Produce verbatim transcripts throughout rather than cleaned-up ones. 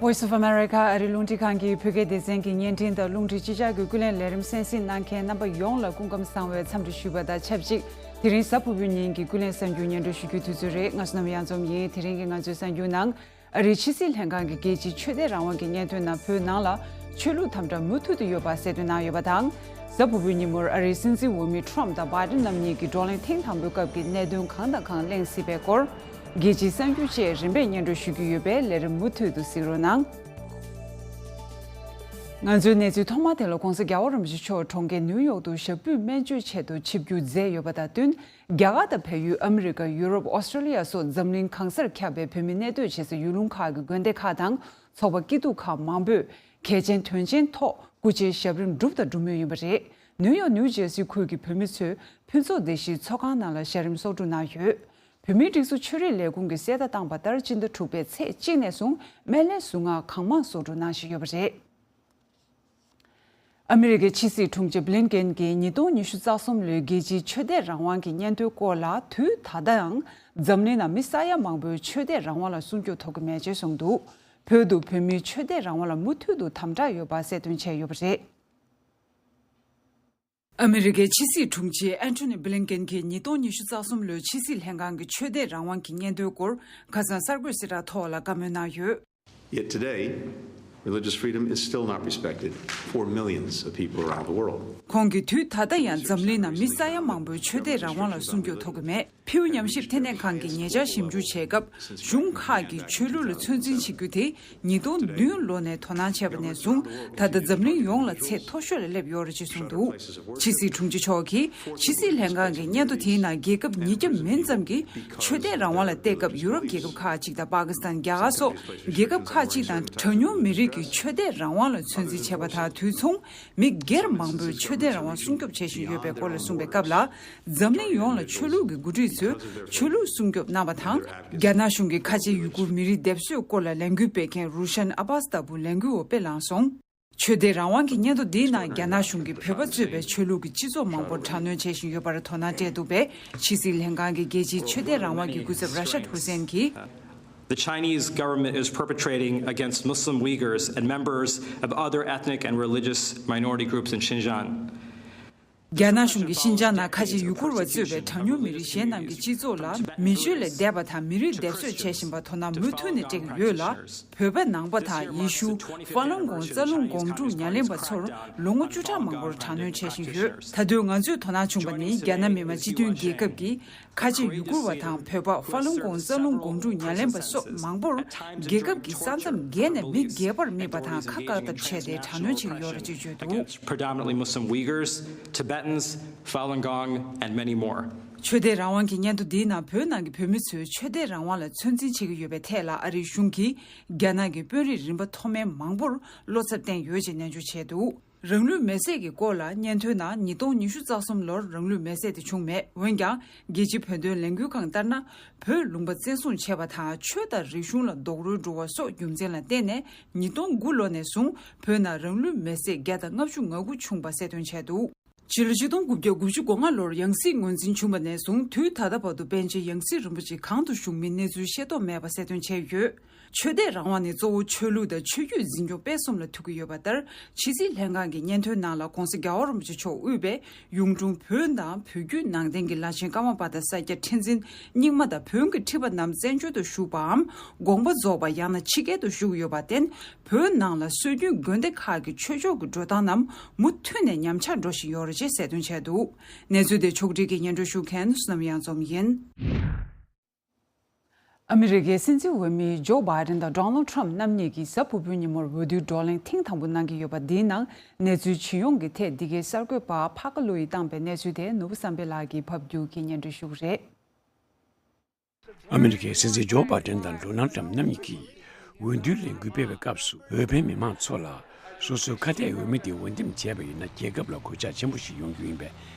Voice of America ཨ་རིའི་རླུང་འཕྲིན་ཁང་གི་བོད་སྐད་སྡེ་ཚན་གྱི་བརྙན་འཕྲིན་དང་རླུང་འཕྲིན་སྤྱི་ཁྱབ་ཀྱི་ཀུན་གླེང་ལས་རིམ་གསན་གཟིགས་གནང་མཁན་རྣམ་པ་ཡོངས་ལ་སྐུ་ཁམས་བཟང་བའི་འཚམས་འདྲི་ཞུས་པ་དང་ཆབས་ཅིག་དེ་རིང་གཟའ་ཕུར་བུའི་ཉིན་གྱི་ཀུན་གླེང་གསར་འགྱུར་སྙན་སྒྲོན་ཞུ་རྒྱུའི་དུས་ཚོད་རེད། ང་བསོད་ནམས་གཡང་འཛོམས་ཡིན། དེ་རིང་གི་ང་ཚོའི་གསར་འགྱུར་ནང་། ཨ་རིའི་ཕྱི་སྲིད་ལྷན་ཁང་གི་རྒྱལ་སྤྱིའི་ཆོས་དད་རང་དབང་གི་སྙན་ཐོའི་ནང་བོད་ནང་ལ་ཆོས་ལུགས་དམ་དྲག་མུ་མཐུད་དུ་ཡོད་པ་གསལ་སྟོན་གནང་ཡོད་པ་དང་། གཟའ་ཕུར་བུའི་ཉིན་མོར་ཨ་རིའི་སྲིད་འཛིན་འོས་མི་ཁྲོམ་དང་བྷའི་ཌེན་རྣམ་གཉིས་ཀྱི་བགྲོ་གླེང་ཐེངས་དང་པོའི་སྐབས་ཀྱི་གནད་དོན་གང་དང་གང་གླེང་སྲིད་པའི་སྐོར། རྒྱལ་སྤྱིའི་གསར་འགྱུར་བཅས་རིམ་པས་སྙན་སྒྲོན་ཞུ་རྒྱུ་ཡོད་པས་ལས་རིམ་མུ་མཐུད་དུ་གཟིགས་རོགས་གནང་། ང་ཚོའི་གནས་ཚུལ་ཐོག་མ་དེ་ལ་༧གོང་ས་༧རྒྱལ་བ་རིན་པོ་ཆེ་མཆོག་གྲོང་ཁྱེར་ནིའུ་ཡོག་ཏུ་ཞབས་པུས་སྨན་བཅོས་ཆེད་དུ་ཆིབས་བསྒྱུར་མཛད་ཡོད་པ་དང་བསྟུན། རྒྱ་གར་དང་བལ་ཡུལ། ཨ་མི་རི་ཀ། ཡུ་རོབ། ཨོ་སི་ཀྲོ་ལི་ཡ་སོགས་འཛམ་གླིང་གང་སར་ཁྱབ་པའི་བོད་མི་གནས་སྡོད་བྱེད་ས་ཡུལ་ལུང་ཁག་གི་དགོན་སྡེ་ཁག་དང་ཚོགས་པ་སྐྱིད་སྡུག་ཁག་མང་པོས་གལ་ཆེན་དོན་ཆེན་ཐོག་སྐུ་ཕྱྭའི་ཞབས་རིམ་བསྒྲུབས་དང་སྒྲུབ་མུས་ཡིན་པ་རེད། ནིའུ་ཡོག་ནིའུ་ཇར་སི་ཁུལ་གྱི་བོད་མི་ཚོས་ཕུན་ཚོགས་སྡེ་བཞིའི་ཚོགས་ཁང་ནང་ལ་ཞབས་རིམ་གསོག་སྒྲུབ་གནང་ཡོད། བོད་མིའི་སྒྲིག་འཛུགས་ཆོས་རིག་ལས་ཁུངས་ཀྱིས་གསལ་བརྡ་བཏང་བ་ལྟར། སྤྱི་ཟླ་དྲུག་པའི་ཚེས་གཅིག་ནས་བཟུང་སྨན་བླའི་གཟུངས་སྔགས་གང་མང་གསོག་སྒྲུབ་གནང་བཞིན་ཡོད་པ་རེད། ཨ་མི་རི་ཀའི་ཕྱི་སྲིད་དྲུང་ཆེ་བྷི་ལིན་ཀེན་གྱིས་ཉིས་སྟོང་ཉི་ཤུ་རྩ་གསུམ་ལོའི་རྒྱལ་སྤྱིའི་ཆོས་དད་རང་དབང་གི་སྙན་ཐོའི་སྐོར་ལ། དུས་ད་ལྟའང་འཛམ་གླིང་ནང་མི་ས་ཡ་མང་པོས་ཆོས་དད་རང་དབང་ལ་སྲུང་སྐྱོབ་ཐོབ་ཀྱི་མེད་ཅེས་གསུངས་འདུག་བོད་དུ་བོད་མིའི་ཆོས་དད་རང་དབང་ལ་མུ་མཐུད་དུ་དམ་དྲག་ཡོད་པ་གསལ་སྟོན་བྱས་ཡོད་པ་རེད། ཨ་མི་རི་ཀའི་ཕྱི་སྲིད་དྲུང་ཆེ་ཨན་ཐོ་ནི་བྷི་ལིན་ཀེན་གྱིས་ཉིས་སྟོང་ཉི་ཤུ་རྩ་གསུམ་ལོའི་ཕྱི་སྲིད་ལྷན་ཁང་གི་ཆོས་དད་རང་དབང་གི་སྙན་ཐོའི་སྐོར་ཁ་སང་གསར་འགོད་གསལ་བསྒྲགས་ཐོག་ལ་བཀའ་མོལ་གནང་ཡོད། Yet today, religious freedom is still not respected for millions of people around the world. ཁོང་གིས་དུས་ད་ལྟ་ཡང་འཛམ་གླིང་ནང་མི་ས་ཡ་མང་པོའི་ཆོས་དད་རང་དབང་ལ་སྲུང་སྐྱོབ་ཐོབ་ཀྱི་མེད། ཕྱི་དབུ་ཉམས་ཞིབ་ལྟེ་གནས་ཁང་གིས་ཉེ་ཆར་ཞིབ་འཇུག་བྱས་སྐབས། གཞུང་ཁག་གིས་ཆོས་ལུགས་ལ་ཚོད་འཛིན་བྱེད་རྒྱུ་དེ་ཉིས་སྟོང་བདུན་ལོ་ནས་དོ་སྣང་བྱས་པ་ནས་བཟུང་ད་ལྟ་འཛམ་གླིང་ཡོངས་ལ་ཚད་མཐོ་ཤོས་ལ་སླེབས་ཡོད་རེད་ཅེས་གསུངས་འདུག་ཕྱི་སྲིད་དྲུང་ཆེ་མཆོག་གིས་ཕྱི་སྲིད་ལྷན་ཁང་གི་སྙན་ཐོ་དེའི་ནང་རྒྱལ་ཁབ་ཉིས་བརྒྱ་མིན་ཙམ་གྱིས་ཆོས་དད་རང་དབང་ལ་བལྟས་སྐབས། ཡུ་རོབ་རྒྱལ་ཁབ་ཁག་ཅིག་དང་པ་ཀི་སི་ཐན། རྒྱ་གར་སོགས་རྒྱལ་ཁབ་ཁག་ཅིག་དང་གྲངས་ཉུང་མི་རིགས་ཀྱི་ཆོས་དད་རང་དབང་ལ་ཚོད་འཛིན་བྱས་པ་དང་། དུས་མཚུངས་མི་སྒེར་མང་པོས་ཆོས་དད་རང་དབང་སྲུང་སྐྱོབ་བྱེད་བཞིན་ཡོད་པའི་སྐོར་ལ་གསུངས་པའི་སྐབས་ལ། འཛམ་གླིང་ཡོངས་ལ་ཆོས་ལུགས་ཀྱི་འགོ་ཁྲིད་ཚོས་ཆོས་ལུགས་སྲུང་སྐྱོབ་གནང་བ་དང་། རྒྱ་ནག་གཞུང་གིས་ཁ་ཆེ་ཡུ་གུར་མི་རིགས་སྡེབ་གསོད་སྐོར་ལ་ལས་འགུལ་སྤེལ་མཁན་རུ་ཤན་ཨ་བྷ་སི་ལྟ་བུ་ལས་འགུལ་བ་དཔེ་བླངས་སོང་། ཆོས་དད་རང་དབང་གི་སྙན་ཐོ་འདིའི་ནང་རྒྱ་ནག་གཞུང་གིས་བོད་པ་གཙོས་པའི་ཆོས་ལུགས་ཀྱི་སྤྱི་ཚོགས་མང་པོར་དྲག་གནོན་བྱེད་བཞིན་ཡོད་པར་དོ་སྣང་སྤྲད་འདུག་པས། ཕྱི་སྲིད་ལྷན་ཁང་གི་རྒྱལ་སྤྱིའི་ཆོས་དད་རང་དབང་གི་སྐུ་ཚབ་ར་ཤད་ཧུ་སེན་གྱིས། The Chinese government is perpetrating against Muslim Uyghurs and members of other ethnic and religious minority groups in Xinjiang. རྒྱ་ནག་གཞུང་གིས་ཤིན་ཅང་ནང་ཁ་ཆེ་ཡུ་གུར་བ་གཙོས་པའི་གྲངས་ཉུང་མི་རིགས་གཞན་རྣམས་ཀྱི་སྤྱི་ཚོགས་ལ་མི་སྤྱོད་ལས་འདས་པ་དང་མི་རིགས་སྡེབ་གསོད་བྱེད་བཞིན་པར་དོ་སྣང་མུ་མཐུད་ནས་སྤྲད་ཀྱི་ཡོད་ལ། བོད་པ་ནང་པ་དང་ཡེ་ཤུ། ཧྥ་ལུན་གོང་རྩ་རླུང་སྒོམ་སྒྲུབ་ཉམས་ལེན་པ་ཚོར་ལོ་ངོ་བཅུ་ཕྲག་མང་པོར་དྲག་གནོན་བྱེད་བཞིན་ཡོད། ད་དུང་ང་ཚོས་དོ་སྣང་བྱུང་བ་ནི། རྒྱ་ནག་མི་དམངས་སྤྱི་མཐུན་རྒྱལ་ཁབ་ཀྱིས་ཁ་ཆེ་ཡུ་གུར་བ་དང་བོད་པ། ཧྥ་ལུན་གོང་རྩ་རླུང་སྒོམ་སྒྲུབ་ཉམས་ལེན་པ་སོགས་མང་པོར་རྒྱལ་ཁབ་ཀྱི་ས་མཚམས་བརྒལ་ནས་མི་སྒེར་པར་དམིགས་པ་དང་ཁ་བཀག་ཐབས་བྱས་ཏེ་དྲག་གནོན་བྱེད་ཀྱི་ཡོད་རེད་ཅེས་བརྗོད་འདུག Against predominantly Muslim Uyghurs, Tibetans, Falun Gong, and many more. ཆོས་དད་རང་དབང་གི་སྙན་ཐོ་འདིའི་ནང་བོད་ནང་གི་བོད་མི་ཚོས་ཆོས་དད་རང་དབང་ལ་ཚོད་འཛིན་བྱེད་ཀྱི་ཡོད་པའི་ཐད་ལ་ཨ་རིའི་གཞུང་གིས་རྒྱ་ནག་གི་དཔོན་རིགས་རིམ་པ་མཐོ་དམན་མང་པོར་བློ་འཚབ་བསྟན་ཡོད་ཅེས་ནན་བརྗོད་བྱས་འདུག་རང་ལུས་མེར་སྲེག་གི་སྐོར་ལ་སྙན་ཐོའི་ནང་ཉིས་སྟོང་ཉི་ཤུ་རྩ་གསུམ་ལོར་རང་ལུས་མེར་སྲེག་དེ་བྱུང་མེད། འོན་ཀྱང་རྒྱལ་སྤྱིའི་བོད་དོན་ལས་འགུལ་ཁང་ལྟར་ན། བོད་ལུང་པ་བཙན་བཟུང་བྱས་པ་དང་ཆོས་དང་རིག་གཞུང་ལ་རྡོག་རོལ་འགྲོ་བ་སོགས་རྒྱུ་མཚན་ལ་བརྟེན་ནས་ཉིས་སྟོང་དགུ་ལོ་ནས་བཟུང་བོད་ནང་རང་ལུས་མེར་སྲེག་བརྒྱ་དང་ལྔ་བཅུ་ང་དགུ་བྱུང་བ་གསལ་སྟོན་བྱས་འདུག་ཕྱི་ལོ་ཆིག་སྟོང་དགུ་བརྒྱ་དགུ་བཅུ་གོ་ལྔ་ལོར་ཡང་སྲིད་ངོས་འཛིན་བྱུང་བ་ནས་བཟུང་དུས་ད་ལྟ་བར་དུ་པཎ་ཆེན་ཡང་སྲིད་རིན་པོ་ཆེ་གང་དུ་བཞུགས་མིན་གནས་ཚུལ་ཤེས་རྟོགས་མེད་པ་གསལ་སྟོན་བྱས་ཡོད། ཆོས་དད་རང་དབང་ནི་གཙོ་བོ་ཆོས་ལུགས་དང་ཆོས་བརྒྱུད་འཛིན་སྐྱོང་སྤེལ་གསུམ་ལ་ཐུག་གི་ཡོད་པ་ལྟར། ཕྱི་སྲིད་ལྷན་ཁང་གི་སྙན་ཐོའི་ནང་ལ་༧གོང་ས་༧རྒྱལ་བ་རིན་པོ་ཆེ་མཆོག་དབུས་པའི་གཡུང་དྲུང་བོན་དང་བོད་བརྒྱུད་ནང་བསྟན་གྱི་བླ་ཆེན་ཀརྨ་པ་དང་ས་སྐྱ་ཁྲི་འཛིན་རྙིང་མ་དང་བོན་གྱི་ཁྲི་པ་རྣམས་བཙན་བྱོལ་དུ་བཞུགས་པའམ་དགོངས་པ་རྫོགས་པ་ཡང་ན་ཕྱི་རྒྱལ་དུ་བཞུགས་ཡོད་པར་བརྟེན། བོད་ནང་ལ་སྲོལ་རྒྱུན་དགོན་སྡེ་ཁག་གི་ཆོས་ཕྱོགས་ཀྱི་འགྲོ་སྟངས་རྣམས་མུ་མཐུད་ནས་ཉམས་ཆག་འགྲོ་བཞིན་ཡོད་རེད་ཅེས་གསལ་སྟོན་བྱས་འདུག་གནས་ཚུལ་དེ་ཕྱོགས་སྒྲིག་གིས་སྙན་སྒྲོན་ཞུ་མཁན་བསོད་ནམས་གཡང་འཛོམས་ཡིན། ཨ་མི་རི་ཀའི་སྲིད་འཛིན་འོས་མི་ཇོ་བྷའི་ཌེན་དང་ཌོ་ནལ་ཊམ་རྣམ་གཉིས་ཀྱིས་གཟའ་ཕུར་བུའི་ཉིན་མོར་འོས་བསྡུའི་བགྲོ་གླེང་ཐེངས་དང་པོ་གནང་གི་ཡོད་པ་འདིའི་ནང་གནས་ཚུལ་ཇི་ཡོང་གི་ཐད་འདི་གའི་གསར་འགོད་པ་ཕ་ཀ་ལོ་ཡིས་བཏང་པའི་གནས་ཚུལ་དེ་ནོར་བུ་བསམ་འཕེལ་ལགས་ཀྱིས་ཕབ་སྒྱུར་གྱིས་སྙན་སྒྲོན་ཞུ་གི་རེད། ཨ་མི་རི་ཀའི་སྲིད་འཛིན་ཇོ་བྷའི་ཌེན་དང་ཌོ་ནལ་ཊམ་རྣམ་གཉིས་ཀྱིས་འོས་བསྡུའི་ལས་འགུལ་སྤེལ་བའི་སྐབས་སུ་འོས་འཕེན་མི་མང་ཚོ་ལ་སོ་སོའི་ཁ་གཏད་འོས་མི་དེ་འོས་འདེམས་བྱས་པ་ཡིན་ན་རྒྱལ་ཁབ་ལ་གོད་ཆག་ཆེན་པོ་ཞིག་ཡོང་རྒྱུ་ཡིན་པའི་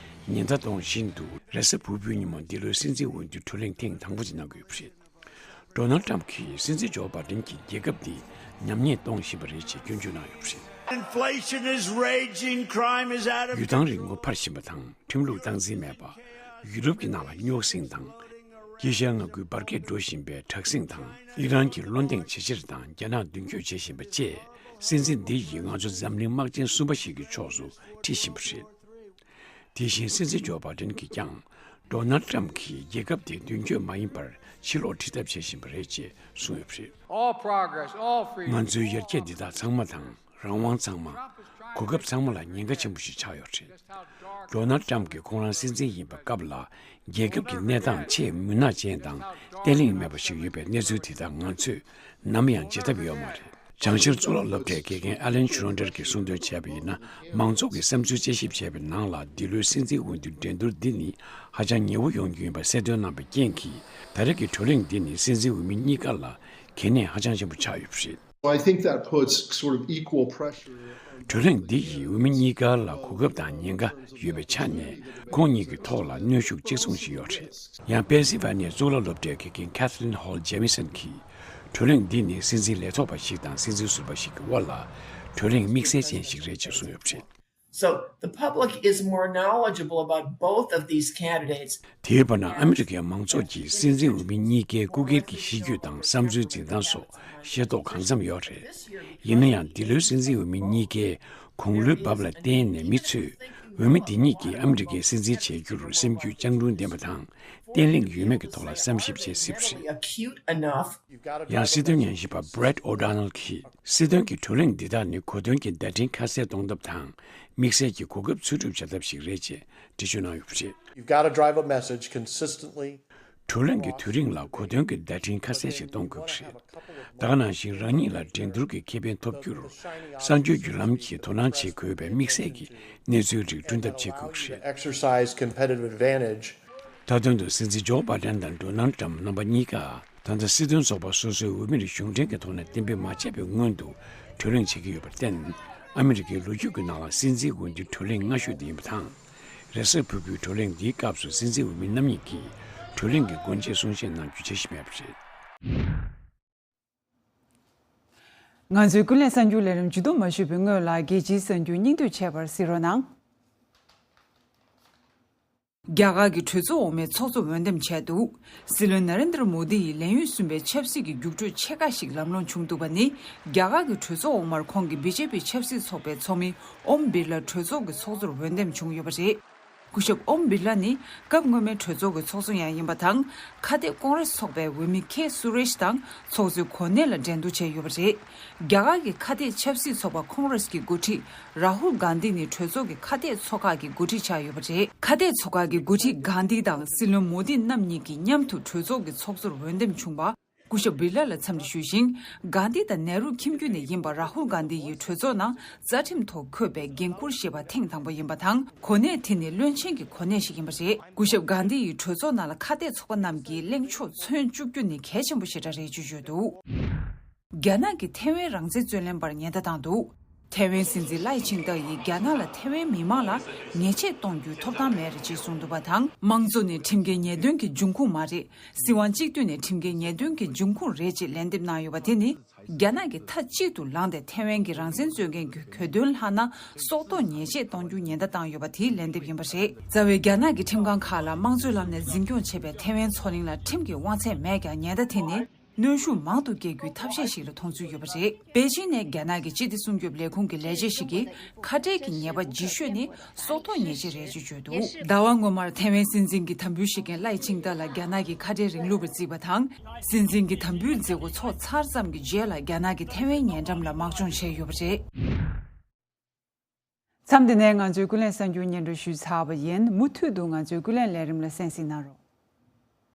ཉེན་བརྡ་གཏོང་བཞིན་དུ། རེས་གཟའ་ཕུར་བུའི་ཉིན་མོ་འདི་ལོའི་སྲིད་འཛིན་འོས་བསྡུའི་བགྲོ་གླེང་ཐེངས་དང་པོ་དེ་གནང་གི་ཡོད་པ་རེད། ཌོ་ནལ་ཊམ་གྱིས་སྲིད་འཛིན་ཇོ་བྷའི་ཌེན་གྱིས་རྒྱལ་ཁབ་འདི་ཉམས་ཉེས་གཏོང་བཞིན་པ་རེད་ཅེས་སྐྱོན་བརྗོད་གནང་ཡོད་པ་རེད། Inflation is raging, crime is out of གཡུ་ཐང་རིན་གོང་འཕར་བཞིན་པ་དང་ཁྲིམས་ལུགས་སྟངས་འཛིན་མེད་པ། ཡུ་རོབ་ཀྱི་ནང་ལ་རྙོག་ཟིང་དང་། དཀྱིལ་ཤར་མངའ་ཁུལ་འབར་གས་འགྲོ་བཞིན་པའི་དྲག་ཟིང་དང་། ཨི་རན་གྱིས་བློ་གདེང་ཇེ་ཆེར་དང་རྒྱ་ནག་མདུན་སྐྱོད་བྱེད་བཞིན་པ་བཅས། སྲིད་འཛིན་འདི་ཡིས་ང་ཚོ་འཛམ་གླིང་དམག་ཆེན་གསུམ་པ་ཞིག་གི་ཕྱོགས་སུ་ཁྲིད་བཞིན་པ་རེད། དེ་བཞིན་སྲིད་འཛིན་ཇོ་བྷའི་ཌེན་གྱིས་ཀྱང་ཌོ་ནལ་ཊམ་གྱིས་རྒྱལ་ཁབ་དེ་མདུན་སྐྱོད་མ་ཡིན་པར་ཕྱིར་ལོག་ཁྲིད་ཐབས་བྱེད་བཞིན་པ་རེད་ཅེས་གསུངས་ཡོད་པ་རེད། All progress, all freedom. ང་ཚོའི་ཡར་རྒྱས་འདི་དག་ཚང་མ་དང་། རང་དབང་ཚང་མ། གོ་སྐབས་ཚང་མ་ལ་ཉེན་ཁ་ཆེན་པོ་ཞིག་ཆགས་ཡོད་རེད། ཌོ་ནལ་ཊམ་གྱིས་ཁོང་རང་སྲིད་འཛིན་ཡིན་པའི་སྐབས་ལ། རྒྱལ་ཁབ་ཀྱི་གནས་སྟངས་ཆེས་མུན་ནག་ཅན་དང་བརྟན་ལྷིང་མེད་པ་ཞིག་ཡོད་པའི་གནས་ཚུལ་དེ་དག་ང་ཚོས་ནམ་ཡང་བརྗེད་ཐབས་ཡོད་མ་རེད། བྱང་ཤར་གཙུག་ལག་སློབ་གྲྭའི་དགེ་རྒན་ཨ་ལན་ཤུ་རོན་ཌར་གྱིས་གསུངས་དོན་བྱས་པ་ཡིན་ན། མང་ཚོགས་ཀྱི་བསམ་ཚུལ་དཔྱད་ཞིབ་བྱས་པའི་ནང་ལ། འདི་ལོའི་སྲིད་འཛིན་འོས་བསྡུའི་འགྲན་བསྡུར་འདི་ནི་ཧ་ཅང་ཉེ་བོ་ཡོང་རྒྱུ་ཡིན་པ་གསལ་སྟོན་གནང་བའི་རྐྱེན་གྱིས། ད་རེས་ཀྱི་གྲོས་གླེང་འདི་ནི་སྲིད་འཛིན་འོས་མི་གཉིས་ཀ་ལ་གལ་གནད་ཧ་ཅང་ཆེན་པོ་ཆགས་ཡོད་པ་རེད། So I think that puts sort of equal pressure on གྲོས་གླེང་འདི་ཡིས་འོས་མི་གཉིས་ཀ་ལ་གོ་སྐབས་དང་ཉེན་ཁ་ཡོད་པའི་ཆ་ནས། ཁོང་གཉིས་ཀྱི་ཐོག་ལ་གནོན་ཤུགས་གཅིག་མཚུངས་ཤིག་ཡོད་རེད། ཡང་པེན་སིལ་ཝ་ནི་ཡའི་གཙུག་ལག་སློབ་གྲྭའི་དགེ་རྒན་Kathleen Hall Jamieson་གྱིས། གྲོས་གླེང་འདི་ནི་སྲིད་འཛིན་ལས་ཐོག་པ་ཞིག་དང་སྲིད་འཛིན་ཟུར་པ་ཞིག་གི་དབར་ལ་གྲོས་གླེང་དམིགས་བསལ་ཅན་ཞིག་རེད་ཅེས་གསུངས་ཡོད་པ་རེད། So the public is more knowledgeable about both of these candidates. དེའི་བར་ན། ཨ་མི་རི་ཀའི་མང་ཚོགས་ཀྱིས་སྲིད་འཛིན་འོས་མི་གཉིས་ཀའི་སྐུ་སྒེར་གྱི་གཤིས་རྒྱུད་དང་བསམ་ཚུལ་འཛིན་སྟངས་སོགས་ཤེས་རྟོགས་གང་འཚམ་ཡོད་རེད། ཡིན་ན་ཡང་། འདི་ལོའི་སྲིད་འཛིན་འོས་མི་གཉིས་ཀའི་དགུང་ལོའི་བབ་ལ་བརྟེན་ནས། མི་ཚོས་འོས་མི་འདི་གཉིས་ཀྱིས་ཨ་མི་རི་ཀའི་སྲིད་འཛིན་བྱེད་རྒྱུར་སེམས་རྒྱུད་སྤྱང་གྲུང་ལྡན་པ་དང་། བརྟན་ལྷིང་ཡོད་མེད་ཀྱི་ཐོག་ལ་བསམ་ཞིབ་བྱེད་སྲིད་པ་རེད། Acute enough. ཡང་སྲིད་དོན་ཉན་ཞིབ་པ་Brett O'Donnell་གྱིས། སྲིད་དོན་གྱི་གྲོས་གླེང་འདི་དག་ནི་གོ་དོན་གྱི་བརྡ་འཕྲིན་ཁ་གསལ་གཏོང་ཐབས་དང་། དམིགས་བསལ་གྱི་གོ་སྐབས་འཚོལ་སྒྲུབ་བྱ་ཐབས་ཤིག་རེད་ཅེས་འགྲེལ་བརྗོད་གནང་ཡོད་པ་རེད། You've got to drive a message consistently. གྲོས་གླེང་གི་དུས་རིང་ལ་གོ་དོན་གྱི་བརྡ་འཕྲིན་ཁ་གསལ་ཞིག་གཏོང་དགོས་ཀྱི་རེད། ད་ག་ནང་བཞིན་རང་ཉིད་ལ་འགྲན་བསྡུར་གྱི་ཁེ་ཕན་ཐོབ་རྒྱུར། གསར་འགྱུར་བརྒྱུད་ལམ་གྱིས་དོ་སྣང་བྱེད་དགོས་པའི་དམིགས་བསལ་གྱི་གནས་ཚུལ་རིགས་བསྐྲུན་ཐབས་བྱེད་དགོས་ཀྱི་རེད། Exercise competitive advantage. མཐའ་དོན་དུ་སྲིད་འཛིན་ཇོ་བྷའི་ཌེན་དང་ཌོ་ནལ་ཊམ་རྣམ་པ་གཉིས་ཀ་ད་ལྟ་སྲིད་དོན་ཚོགས་པ་སོ་སོའི་འོས་མིར་གཞུང་འབྲེལ་གྱི་ཐོག་ནས་གཏན་འབེབས་མ་བྱས་པའི་སྔོན་དུ་གྲོས་གླེང་བྱེད་ཀྱི་ཡོད་པར་བརྟེན། ཨ་མི་རི་ཀའི་ལོ་རྒྱུས་ཀྱི་ནང་ལ་སྲིད་འཛིན་འོས་བསྡུའི་གྲོས་གླེང་སྔ་ཤོས་དེ་ཡིན་པ་དང་། རེས་གཟའ་ཕུར་བུའི་གྲོས་གླེང་འདིའི་སྐབས་སུ་སྲིད་འཛིན་འོས་མི་རྣམ་གཉིས་ཀྱིས་གྲོས་གླེང་གི་སྒོ་འབྱེད་གསུང་བཤད་གནང་རྒྱུ་བྱེད་བཞིན་ཡོད་པ་རེད། ང་ཚོའི་ཀུན་གླེང་གསར་འགྱུར་ལས་རིམ་མཇུག་བསྡོམས་མ་ཞུས་པའི་སྔོན་ལ། རྒྱལ་སྤྱིའི་གསར་འགྱུར་སྙིང་བསྡུས་བྱས་པར་གཟིགས་རོགས་གནང་། རྒྱ་གར་གྱི་གྲོས་ཚོགས་འོག་མའི་ཚོགས་གཙོ་འོས་འདེམས་བྱས་འདུག། སྲིད་བློན་ན་རེན་དྲ་མོ་དི་ཡི་ལས་ཡུན་གསུམ་པའི་ཆབ་སྲིད་ཀྱི་རྒྱུགས་སྤྲོད་ཕྱེད་ཀ་ཞིག་ལམ་ལྷོང་བྱུང་འདུག་པ་ནི། རྒྱ་གར་གྱི་གྲོས་ཚོགས་འོག་མར་ཁོང་གིས་བི་ཇེ་པི་ཆབ་སྲིད་ཚོགས་པའི་ཚོགས་མི་ཨོམ་བིར་ལ་གྲོས་ཚོགས་ཀྱི་ཚོགས་གཙོར་འོས་འདེམས་བྱུང་ཡོད་པ་རེད། སྐུ་ཞབས་ཨོམ་བིར་ལ་ནི་སྐབས་སྔོན་མའི་གྲོས་ཚོགས་ཀྱི་ཚོགས་གཙོ་ཡང་ཡིན་པ་དང་། ཁ་གཏད་ཀོང་རེས་ཚོགས་པའི་འོས་མི་ཁེ་སུ་རེཤ་དང་ཚོགས་གཙོའི་གོ་གནས་ལ་འགྲན་བསྡུར་བྱས་ཡོད་པ་རེད། རྒྱ་གར་གྱི་ཁ་གཏད་ཆབ་སྲིད་ཚོགས་པ་ཁོང་རེས་ཀྱི་འགོ་ཁྲིད་རཱ་ཧུལ་གྷན་དྷི་ནི་གྲོས་ཚོགས་ཀྱི་ཁ་གཏད་ཚོགས་ཁག་གི་འགོ་ཁྲིད་ཆགས་ཡོད་པ་རེད། ཁ་གཏད་ཚོགས་ཁག་གི་འགོ་ཁྲིད་གྷན་དྷི་དང་སྲིད་བློན་མོ་དི་རྣམ་གཉིས་ཀྱིས་མཉམ་དུ་གྲོས་ཚོགས་ཀྱི་ཚོགས་གཙོར་འོས་འདེམས་བྱུང་བ། སྐུ་ཞབས་བིར་ལ་ལ་འཚམས་འདྲི་ཞུས་ཤིང་། གྷན་དྷི་དང་ནེ་རུ་ཁྱིམ་རྒྱུད་ནས་ཡིན་པ་རཱ་ཧུལ་གྷན་དྷི་ཡིས་གྲོས་ཚོགས་ནང་རྩ་ཁྲིམས་ཐོག་འཁོད་པའི་འགན་འཁུར་བཞེས་པ་ཐེངས་དང་པོ་ཡིན་པ་དང་། གོ་གནས་དེ་ནི་བློན་ཆེན་གྱི་གོ་གནས་ཤིག་ཡིན་པ་རེད། སྐུ་ཞབས་གྷན་དྷི་ཡིས་གྲོས་ཚོགས་ནང་ལ་ཁ་གཏད་ཚོགས་པ་རྣམས་ཀྱིས་གླེང་ཕྱོགས་མཚོན་བཅུག་རྒྱུ་ནི་གལ་ཆེན་པོ་ཞེ་དྲག་རེད་ཅེས་བརྗོད་འདུག། རྒྱ་ནག་གིས་ཐེ་ཝན་རང་བཙན་རྩོད་ལེན་པར་ཉེན་བརྡ་བཏང་འདུག། ཐེ་ཝན་སྲིད་འཛིན་ལའེ་ཆིང་ཏཱ་ཡིས་རྒྱ་ནག་ལ་ཐེ་ཝན་མི་མང་ལ་ཉེས་ཆད་གཏོང་རྒྱུའི་ཐོབ་ཐང་མེད་རེད་ཅེས་གསུངས་འདུག་པ་དང་། དམངས་གཙོ་ནི་ཁྲིམས་འགལ་ཉེས་དོན་གྱི་འབྱུང་ཁུངས་མ་རེད། སྲིད་དབང་གཅིག་སྡུད་ནི་ཁྲིམས་འགལ་ཉེས་དོན་གྱི་འབྱུང་ཁུངས་རེད་ཅེས་ལན་འདེབས་གནང་ཡོད་པ་དེ་ནི། རྒྱ་ནག་གིས་མཐའ་གཅིག་ཏུ་ལངས་ཏེ་ཐེ་ཝན་གྱི་རང་བཙན་རྩོད་མཁན་གྱི་གྱོད་དོན་ལྷག་ན་སྲོག་ཐོག་ཉེས་ཆད་གཏོང་རྒྱུའི་ཉེན་བརྡ་བཏང་ཡོད་པ་དེའི་ལན་འདེབས་ཡིན་པ་རེད། རྩ་བའི་རྒྱ་ནག་གི་ཁྲིམས་ཁང་ཁག་ལ་དམངས་གཙོའི་ལམ་ནས་འཛིན་སྐྱོང་བྱེད་པའི་ཐེ་ཝན་མཚོ་གླིང་ལ་ཁྲིམས་ཀྱི་དབང་ཚད་མེད་ཀྱང་ཉེན་བརྡ་དེ་ནི། གནོན་ཤུགས་མང་དུ་སྐྱེད་རྒྱུའི་ཐབས་ཤེས་ཤིག་ལ་མཐོང་ཚུལ་ཡོད་པ་རེད། པེ་ཅིན་ནས་རྒྱ་ནག་གི་སྤྱི་བདེ་སྲུང་སྐྱོབ་ལས་ཁུངས་ཀྱི་ལས་བྱེད་ཞིག་གིས་ཁ་བྲལ་གྱི་ཉེས་པ་ལྗིད་ཤོས་ནི་སྲོག་ཐོག་ཉེས་ཆད་རེད་ཅེས་བརྗོད་འདུག། ཟླ་བ་སྔོན་མར་ཐེ་ཝན་སྲིད་འཛིན་གྱི་དམ་འབུལ་བཞེས་མཁན་ལའེ་ཆིང་ཏཱ་ལ་རྒྱ་ནག་གིས་ཁ་བྲལ་རིང་ལུགས་པར་བརྩིས་པ་དང་། སྲིད་འཛིན་གྱི་དམ་འབུལ་མཛད་སྒོ་ཚོགས་ཚར་ཙམ་གྱི་རྗེས་ལ་རྒྱ་ནག་གིས་ཐེ་ཝན་ཉེ་འགྲམ་ལ་དམག་སྦྱོང་བྱས་ཡོད་པ་རེད། མཚམས་འདི་ནས་ང་ཚོའི་ཀུན་གླེང་གསར་འགྱུར་སྙན་སྒྲོན་ཞུས་ཚར་བ་ཡིན། མུ་མཐུད་དུ་ང་ཚོའི་ཀུན་གླེང་ལས་རིམ་ལ་གསན་གཟིགས་གནང་རོགས།